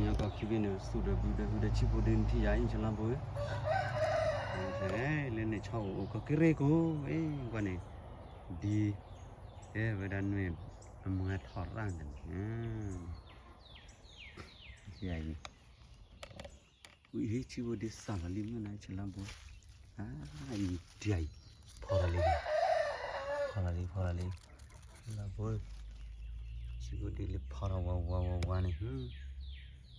ကီၢ်ခံဘ့ၣ်န့ၣ် သူၣ်ဒီးဘုဒီးဟုဒီးဆံၣ်ဖိဒ့နထံၣ်ယၤအံၤ ဆလါဘိဧၢ, လၢန့ၣ်ဆီအိၣ်အိၣ်ကီၢ်ကရ့ၣ်ကိၣ်, အ့ၣ် ကွၢ်န့ၣ်, ဒ်, တဲဝဲဒၣ်နွံ, အမုၢ်ဟဲထီၣ်ရၣ်န့ၣ်, ယၤအံၤ ဝံၤဟ့ၣ်ဆံၣ်ဖိဒ့စၢ်လီၤလံမုၢ်နၤ ဆလါဘိ, အံၤဒ်အံၤ, ဖီလီၤလံ, ဖီလီၤလံ, ဖီလီၤလံ, ဆလါဘိ, ဆံၣ်ဖိဒ့လၢဖီထီၣ်ဝါဝါဝါဝါန့ၣ်,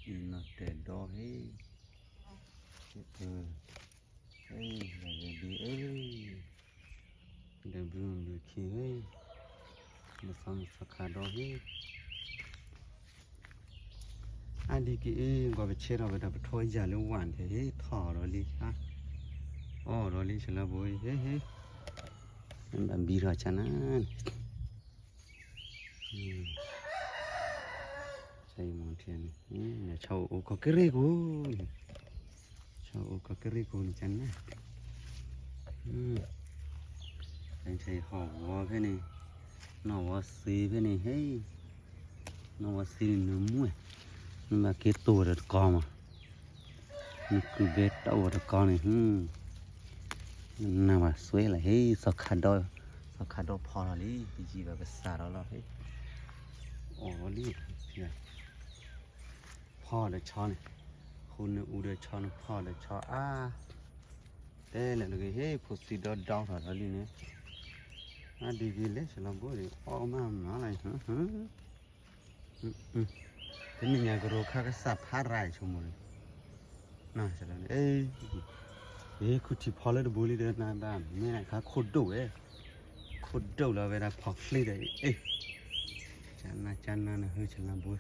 နီၢ်တဲာ်ဒီဟ့ၣ်, အ့ၣ်, ဒီးဘုမုၢ်ခံဂ့ၤ, မသီမသီခါဒီဟ့ၣ်, အါဒ်က့ၤအ့ၣ် ကွၢ်ပဆဲထီၣ်ဝဲဒၣ်ပထိယၤလၢဝၣ်န့ၣ် ဟ့ၣ်ထီၣ်ဒီးလံ, အီၣ်ဒီးလံ ဆလါဘိအံၤ ဟ့ၣ်ဟ့ၣ်, ဘၣ်ဘံထီၣ်ကနၤန့ၣ် ဆီအိၣ်အိၣ်ကီၢ်ကရ့ၣ်ကိၣ်န့ၣ်, ဆီအိၣ်ကီၢ်ကရ့ၣ်ကိၣ်န့ၣ်ကနၤ, ဟီၣ်ဝီဖဲန့ၣ်, နီၢ်ဝီသ့ဖဲန့ၣ်ဟဲ, နီၢ်ဝီသ့န့ၣ်နမ့ၢ်, နဘၣ်က့ၤတိၢ်ဝဲဒီးတကီမး နကုၢ်ဘဲတအိၣ်တကီန့ၣ်, နဘၣ်စွဲလၢဟ့ၣ်, သီခါဒီ, သီခါဒီဖီထီၣ်လံ, ပယံာ်ဘၣ်ကစၢ်ဒီးလီၤဟ့ၣ်, အီၣ်လံ, ဖီဒီးဆီန့ၣ်, ဃိန့ၣ်အူဒီးဆီန့ၣ်ဖီဒီးဆီအါ, တဲလဲၣ်တဂ့ၤဟ့ၣ် ဖိသံဒီဒီထီၣ်ဒီးလံန့ၣ်, အါဒ်က့ၤလဲၣ်ဆလီၤဘိန့ၣ် အီၣ်မးမးလီၤ တနံၣ်ညါကရိခါကစၢ်ဖးရၤဆိကမိၣ်န့ၣ်, ခုထံဖီလၢတဘိလံဒီးနဘၣ်မ့ၢ်နခါခိၣ်ဒိၣ်ဝဲ, ခိၣ်ဒိၣ်လီၤဝဲဒၣ်ဖီချ့ဒီးအ့ၣ်, ကနၤကနၤနဟၢဆလါဘိ